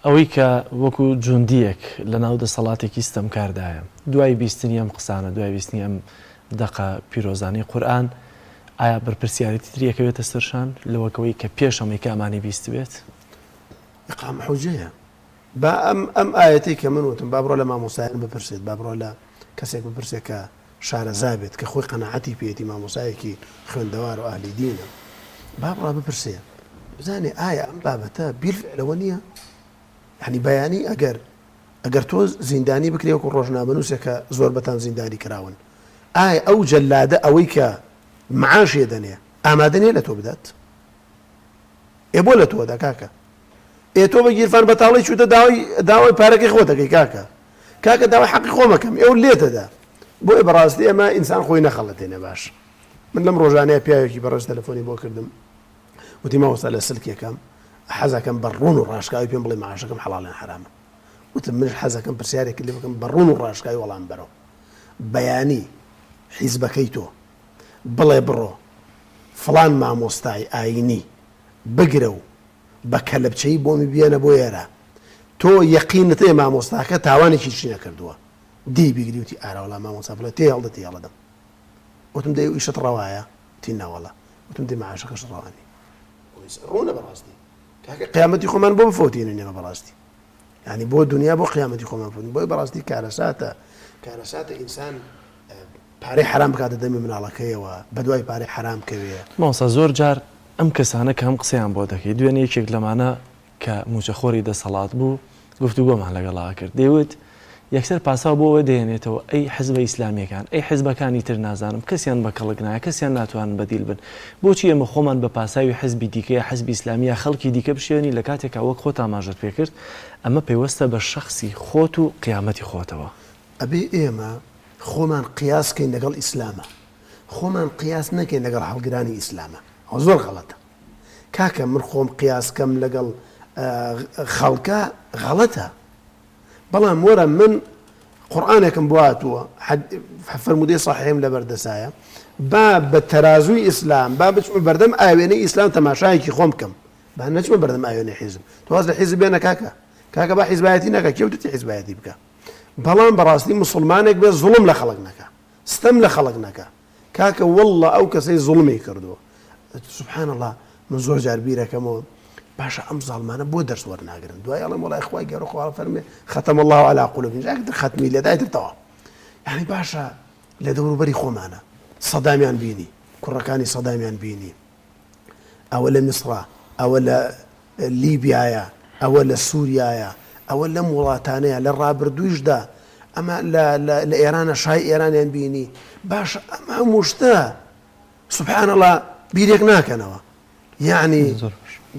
ئەوەی کە وەکو جوندییەک لەناو دەسەڵاتێکی ستەمکاردایە، دوای بیستنی ئەم قسانە، دوای بیستنی ئەم دەقە پیرۆزانەی قورئان، ئایا بەرپرسیارێتی تری ئەکەوێتە سەر شان لەوەک ئەوەی کە پێش ئەمەی کە ئەمانی بیستبێت؟ ئیقامە حوجەیە. با ئەم ئەم ئایەتەی کە من وتم با بڕۆ لە مامۆستایان بپرسێت، با بڕۆ لە کەسێک بپرسێت کە شارەزا بێت، کە خۆی قەناعەتی پێیەتی، مامۆستایەکی خوێندەوار و ئەهلی دینە، با بڕا بپرسێ بزانێ ئایا ئەم بابەتە بیلفعلەوە نییە؟ یانی بەیانی ئەگەر ئەگەر تۆ زیندانی بکرێ وەکو ڕۆژنامەنووسێک کە زۆربەتان زیندانی کراون، ئایا ئەو جەلادە ئەوەی کە معاشی ئەدەنێ ئامادە نییە لە تۆ بدات؟ ئێ بۆ لە تۆ ئەدا کاکە؟ ئێ تۆ بە گیرفان بەتاڵی چووتە داوای داوای پارەکەی خۆت ئەکەی کاکە کاکە داوای حەقی خۆم ئەکەم ئێو لێت ئەدا بۆیە بەڕاستی ئێمە ئینسان خۆی نەخەڵەتێنێ باش من لەم ڕۆژانەیە پیاوێکی بەڕێز تەلەفۆنی بۆ کردم وتی مامۆستا لە سلکێکم حەزەکەم بە ڕوون و ڕاشکاوی پێم بڵێ معاشەکەم حەڵاڵ یان حەرامە وتم منش حەزەکەم پرسیارێکت لێ بکەم بە ڕوون و ڕاشکاوی وەڵام بەرەوە بەیانی حیزبەکەی تۆ بڵێ بڕۆ فڵان مامۆستای ئاینی بگرە و بە کەلەپچەیی بۆمی بێنە بۆ ئێرە تۆ یەقینت هەیە مامۆستاکە تاوانێکی هیچی نەکردووە دێی بیگری وتی ئارەوەڵا مامۆستا بڵێ تێ هەڵدە تێ هەڵەدەم وتم دەی ئیشت ڕەوایە وتی نەوەڵا وتم دەی معاشەکەش ڕەوا نیە ڕوونە بەڕاستی کاکە قیامەتی خۆمان بۆ بفەوتێنین ئێمە بەڕاستی یعنی بۆ دنیا بۆ قیامەتی خۆمان بفەوتین بۆی بەڕاستی کارەساتە کارەساتە ئینسان پارەی حەرام بکاتە دەمی مناڵەکەیەوە بەدوای پارەی حەرام کەوێ. مامۆستا زۆر جار ئەم کەسانە کە ئەم قسەیان بۆ دەکەی دوێنێ یەکێک لەمانە کە موچەخۆری دەسەڵات بوو گفتوگۆمان لەگەڵا کرد دەیوت یەکسەر پاساو بۆ ئەوە دەهێنێتەوە ئەی حزبە ئیسلامیەکان ئەی حزبەکانی تر نازانم کەسیان بە کەڵک نایە کەسیان ناتوانن بەدیل بن بۆچی ئێمە خۆمان بە پاساوی حزبی دیکە یا حزبی ئیسلامی یا خەڵکی دیکە بشێوێنین لە کاتێکا وەک خۆت ئاماژەت پێکرد ئەمە پەیوەستە بە شەخسی خۆت و قیامەتی خۆتەوە. ئەبێ ئێمە خۆمان قیاس کەین لەگەڵ ئیسلامە خۆمان قیاس نەکەین لەگەڵ هەڵگرانی ئیسلامە ئەوە زۆر غەڵەتە کاکە من خۆم قیاس کەم لەگەڵ خەڵکە غەڵەتە بەڵام وەرە من قورآانێکم بۆ هاتووە فەرمودەی صحیحم لەبەر دەسایە با بە تەرازووی ئیسلام با بچمە بەردەم ئاوێنەی ئیسلام تەماشایەکی خۆم بکەم با نەچمە بەردەم ئاوێنەی حیزب تۆ واز لە حیزب بێنە کاکە کاکە با حیزبایەتی نەکە کێ وتتی حیزبایەتی بکە بەڵام بەڕاستی موسڵمانێک بێ زوڵم لە خەڵک نەکا ستەم لە خەڵک نەکا کاکە واللە ئەو کەسەی زوڵمی کردووە سبحان اللە من زۆر جار بیرەکەمەوە باشە ئەم زاڵمانە بۆ دەرس وەرناگرن دوای ئەڵێم وەڵای خوای گەورە خوا فەرمێ ختم الله على قلوبهم جاکتر ختمی لێدای تر تەواو یعنی باشە لە دەوروبەری خۆمانە سەدامیان بینی کوڕەکانی سەدامیان بینی ئەوە لە میسرە، ئەوە لە لیبیایە، ئەوە لە سوریایە، ئەوە لەم وڵاتانەیە، لە ڕابردوویشدا ئەمە لە ئێرانە شای ئێرانیان بینی، باشە ئەم هەموو شتە سبحان اللە بیرێک ناکەنەوە، یەعنی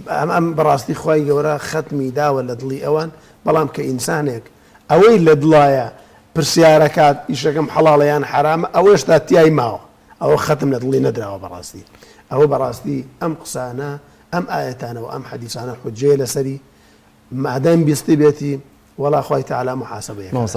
ئەم بەڕاستی خوای گەورە خەتمی داوە لە دڵی ئەوان، بەڵام کە ئینسانێک ئەوەی لە دڵایە پرسیارەکات ئیشەکەم حەڵاڵە یان حەرامە ئەوە هێشتا تیای ماوە. ئەوە خەتم لە دڵی نەدراوە بەڕاستی ئەوە بەڕاستی ئەم قسانە ئەم ئایەتانە و ئەم حەدیسانە حوجەیە لەسەری مادام بیستبێتی وەڵا خوای تەعالا موحاسەبەی ئەکا مامۆستا لەسەری.